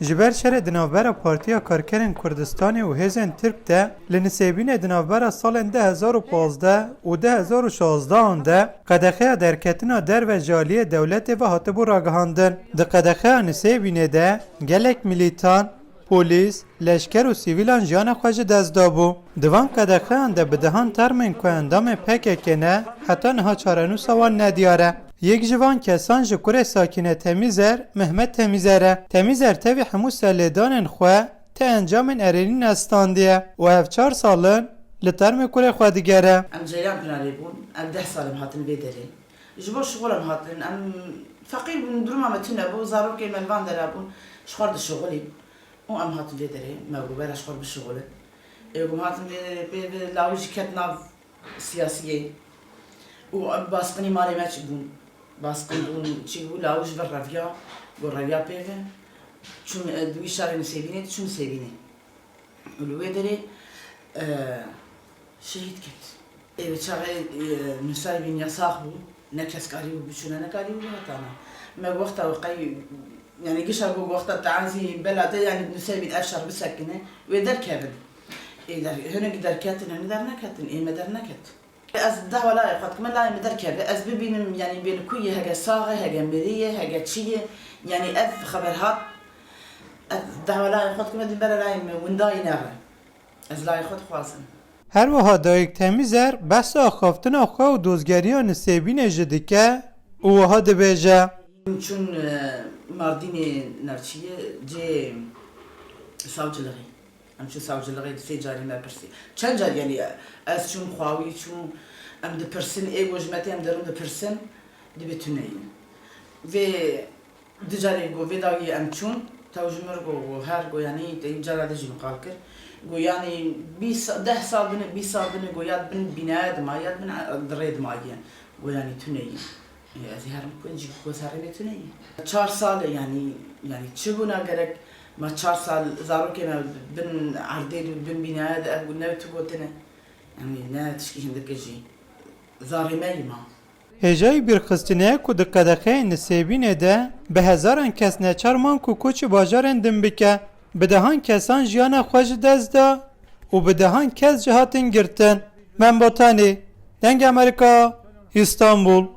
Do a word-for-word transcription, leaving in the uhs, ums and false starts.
Ji ber şerê di navbera Partiya Karkerên Kurdistanê û Hêzên Tirk de li Nisêbînê di navbera salên du hezar û pazdeh û du hezar û şazdehan de qedexeya derketina derve ji aliyê dewletê ve hatibû ragihandin. Di qedexeya Nisêbînê de gelek milîtan, polîs, leşker û sivîlan jiyana xwe ji dest dabû. Di van qedexeyan de bi dehan termên ku endamên P K K ne, heta niha çarenûsa wan nediyar e. Yek ji van kesan ji kurê Sakîne Temîzer, Mehmet Temîzer e. Temîzer tevî hemû serlêdanên xwe ti encamên erênî nestandiye û ev çar sal in li termê kurê xwe digere. Em Ceylan Pinarê bûn, em deh sal em hatin vê derê. Ji bo şixul em hatin, em feqîr bûn, duruma me tune bû, zarokê me li van dera bûn, ji xwe dişixulîn. Û em hatin vê derê, me got, "Were ji xwe bişixulin." Ê, got, em hatin vê derê, pê ve lawî jî ket nav siyasiyê. Û em basqinî malê me çi bûn. Basqin bûn, çi bû, lawî ji vir reviya, got, "Reviya pê ve." Çûn, e, di wî şarê Nisêbînê, çûn Nisêbînê. Û li wê derê, e, şehîd ket. Ê, çaxê, e, Nusayî bîn yasax bû, ne kes karî bû biçûne, ne karî bû bihetana. Me wexta we qey, yani gişa got wexta teazî bela te, yani Nusayî bîn ev şer bisekine, wê derkevin. Ê, der, hinek derketin, hinek derneketin, ê me derneket. Ez dehwa layê xwe dikim, layê min derkeve, ez bibînim, yani bê li ku ye, hege sax e, hege mirî ye, hege çi ye, yani ev xeber hat, ez dehwa layê xwe dikim, ez bere layê min windayî nere. Ez layê xwe dixwazim. Her wiha dayik Temîzer behsa axaftina xwe û dozgeriya Nisêbînê jî dike û wiha dibêje. Em çûn, e, Mardînê navçiyê cê savcilixê. Em çûn savcilixê, sê carî me pirsî. Çend car, yanî, ez çûm, xwawî çûm, em dipirsin, ê go ji me tê em derin dipirsin, dibê tune ye. Vê du carê go, vê dawiyê em çûn, tew ji mir go, go her go, yanî, te cara de jî min qal kir. Go, yanî, bîst sa-, deh sal bine, bîst sal bine, go, ya di bin bînaya de ma, ya di bin, e, di rê de ma ye. Go, yanî, tune ye. Ê, ez ê herim ku cî ku serê bê tune ye. Çar sal e, yanî, yanî çi bûna gerek ma çar sal zarokê me bin erdê de, bin bînaya de ev ne tu gotine. Yanî ne tişkî hindike jî. Zarê me yî ma. Hêjayî bîrxistinê ye ku di qedexeyên Nisêbînê de bi hezaran kes neçar man ku koçî bajarên din bike. Bi dehan kesan jiyana xwe ji dest da û bi dehan kes jî hatin girtin. Mem Botanî, Dengê Amerîka, Îstanbul.